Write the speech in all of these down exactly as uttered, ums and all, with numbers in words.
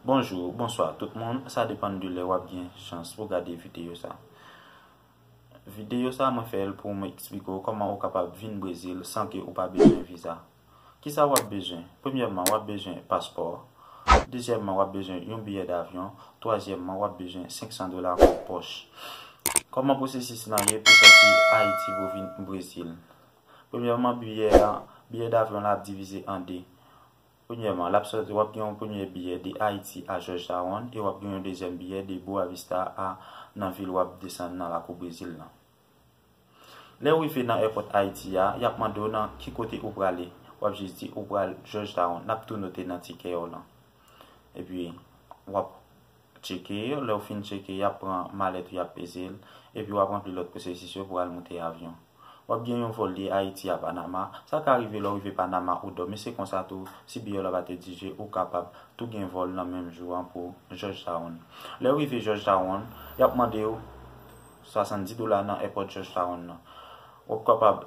Bonjou, bonswa tout moun, sa depann de lè w ap gen chans pou gade videyo sa. Videyo sa mwen fè l pou mwen eksplike w kòman ou kapab vin Brezil san ke ou pa bezwen viza. Kisa w ap bezwen? Premyèman, w ap bezwen paspò. Dezyèmman, w ap bezwen yon biyè davyon. Twazyèmman, w ap bezwen senk san dola kòb pòch. Kòman pwosesis lan ye pou sòti Ayiti pou vin Brezil? Premyèman, biyè a, biyè davyon la ap divize an de. Premyèman, l ap sòti, w ap gen yon premye biyè de Ayiti a Georgetown e w ap gen yon dezyèm biyè de Boa Vista a nan vil w ap desann nan lakou Brezil lan. Lè w rive nan èpòt Ayiti a, y ap mande w nan ki kote ou prale. W ap jis di ou pral Georgetown. L ap tou note nan tikè w lan. Epi, w ap tcheke, lè w fin tcheke, y ap pran malèt ou, y ap peze l, epi w ap ranpli lòt pwosesis yo pou w al moute avyon. W ap gen yon vòl de Ayiti a Panama. Sa ka rive lè w rive Panama ou dòmi, se konsa tou, si biyè w la pa te divize, ou kapab tou gen vòl nan menm jou an pou Georgetown. Lè w rive Georgetown, y ap mande w swasanndis dola nan èpòt Georgetown nan. W ap kapab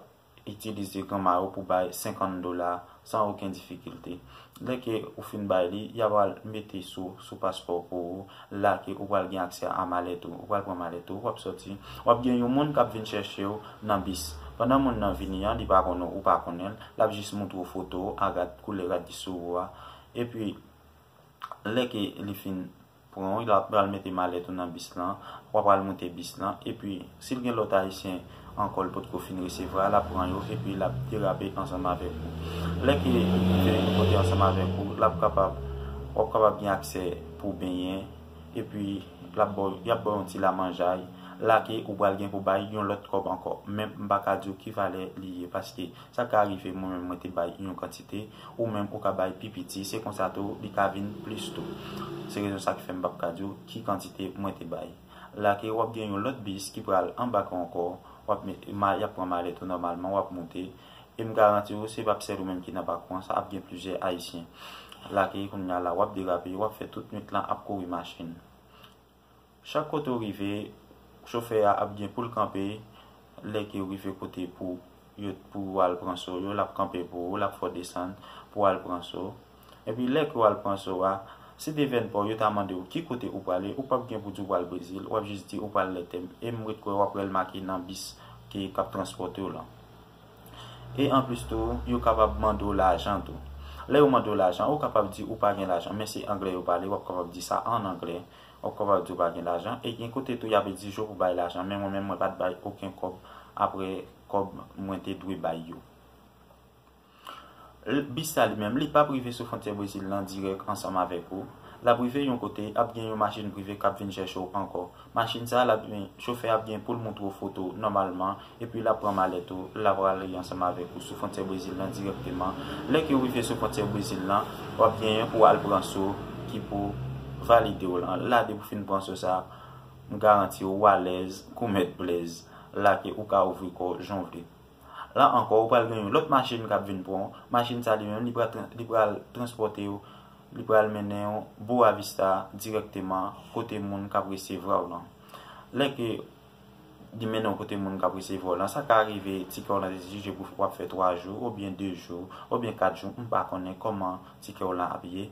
itilize granma yo pou bay senkant dola san okenn difikilte. Lè ke ou fin bay li, y a pral mete sou, sou paspò pou ou, la ke ou pral gen aksè a malèt ou. Ou pral pran malèt ou, w ap sòti. W ap gen yon moun k ap vin chèche w nan bis. Pandan moun nan vini an, li pa konnen w, ou pa konnen l, l ap jis montre w foto a rad, koulè rad ki sou ou a. Epi, lè ke li fin pran w, l ap pral mete malèt ou nan bis lan, w ap pral moute bis lan, epi si l gen lòt Ayisyen ankò l potko fin resevwa, l ap pran yo, epi l ap derape ansanm avèk ou. Lè ke li rive kote ansanm avèk ou, l ap kapab, w ap kapab gen aksè pou benyen, epi l ap ba w, y ap ba w yon ti lamanjay, la ke ou pral gen pou bay yon lòt kòb ankò. Men m pa ka di w ki valè li ye, paske sa ka rive mwen menm mwen te bay yon kantite, ou menm ou ka bay pi piti, se konsa tou li ka vin plis tou. Se rezon sa ki fè m p ap ka di w ki kantite mwen te bay. La ke w ap gen yon lòt bis ki pral anbake w ankò, w ap met, ma, y ap pran malèt ou nòmalman, w ap moute. E m garanti w, se p ap sèl ou menm ki nan pakou an, sa ap gen plizyè Ayisyen. La ke kounye a la, w ap derape, w ap fè tout nwit lan ap kouri machin. Chak kote w rive, chofè a ap gen pou l kanpe, lè ke w rive kote pou yo, pou w al pran so yo, l ap kanpe pou ou, l ap fè w desann pou w al pran so. Epi lè ke w al pran so a, si devèn pa w yo ta mande w ki kote ou prale, ou p ap gen pou di w pral Brezil, w ap jis di ou pral Lètèm. E m ret kwè w ap wè l make nan bis ke k ap transpòte w lan. E anplis tou, yo kapab mande w lajan tou. Lè yo mande w lajan, ou kapab di ou pa gen lajan, men se anglè yo pale, w ap kapab di sa an anglè. W ap kapab di w pa gen lajan. E gen kote tou y ap egzije w pou bay lajan, men mwen menm mwen pa t bay okenn kòb apre kòb mwen te dwe bay yo. L-, bis sa li menm, li p ap rive sou fwontyè Brezil lan dirèk ansanm avèk ou. L ap rive yon kote, ap gen yon machin prive k ap vin chèche w ankò. Machin sa a, l ap gen, chofè ap gen pou l montre w foto nòmalman, epi l ap pran malèt ou, l ap rale ansanm avèk ou sou fwontyè Brezil lan dirèkteman. Lè ke w rive sou fwontyè Brezil lan, w ap genyen pou w al pran so ki pou valide w lan. La, depi w fin pran so sa a, m garanti w, w alèz kou mèt blèz, la ke ou ka ouvri kò w jan w vle. La ankò, ou pral gen yon lòt machin k ap vin pran w. Machin sa li menm, li pral tran-, li pral transpòte w, li pral mennen w Boa Vista dirèkteman kote moun k ap resevwa w lan. Lè ke li mennen w kote moun k ap resevwa w lan, sa ka rive tikè w lan te difize pou w ap fè twa jou oubyen de jou oubyen kat jou, m pa konnen kòman tikè w lan ap ye.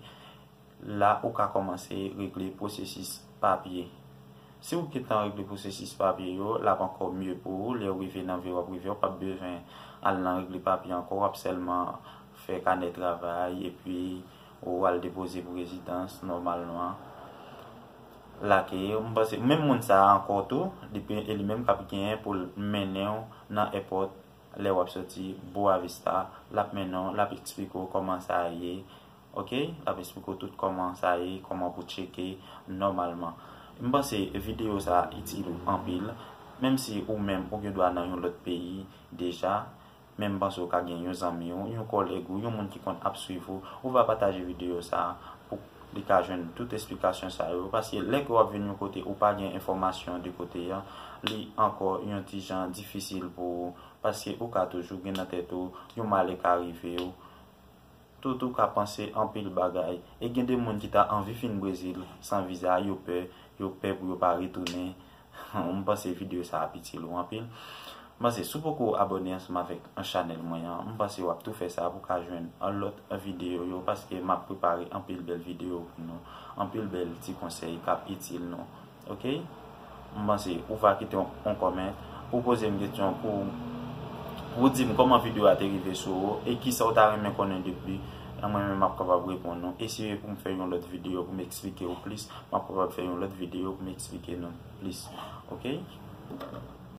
La, ou ka kòmanse regle pwosesis papye. Si w gentan regle pwosesis papye yo, l ap ankò mye pou ou. Lè w rive nan vil w ap rive, w p ap bezwen al nan regle papye ankò. W ap sèlman fè kanè travay epi ou al depoze pou rezidans nòmalman. Lake, m panse, menm moun sa a ankò tou, li pe-, e li menm k ap genyen pou l mennen w nan èpòt lè w ap soti Boa Vista, l ap mennen w, l ap eksplike w kòman sa ye, oke? L ap eksplike w tout kòman sa ye, kòman pou tcheke nòmalman. M panse videyo sa a itil ou anpil, menm si ou menm ou gen dwa nan yon lòt peyi deja, men m panse w ka gen yon zanmi w, yon kòlèg ou, yon moun ki konn ap swiv ou, ou va pataje videyo sa a pou li ka jwenn tout esplikasyon sa yo, paske lè ke w ap vin yon kote ou pa gen enfòmasyon de kote a, li ankò yon ti jan difisil pou ou, paske ou ka toujou gen nan tèt ou yon malè ka rive w. Tout ou ka panse anpil bagay. E gen de moun ki ta anvi fin Brezil san viza, yo pè, yo pè pou yo pa retounen. M panse videyo sa ap itil ou anpil. M panse si w poko abòne ansanm avèk an chanèl mwen an, m panse w ap tou fè sa pou w ka jwenn an lòt videyo yo, paske m ap prepare anpil bèl videyo pou nou, anpil bèl ti konsèy k ap itil nou. Oke? M panse ou va kite yon, yon kòmè, ou poze m kesyon pou, pou w di m kòman videyo a te rive sou ou e kisa w ta renmen konnen depi. Mwen menm m ap kapab reponn nou. Eseye pou m fè yon lòt videyo pou m eksplike w plis. M ap kapab fè yon lòt videyo pou m eksplike nou plis. Oke?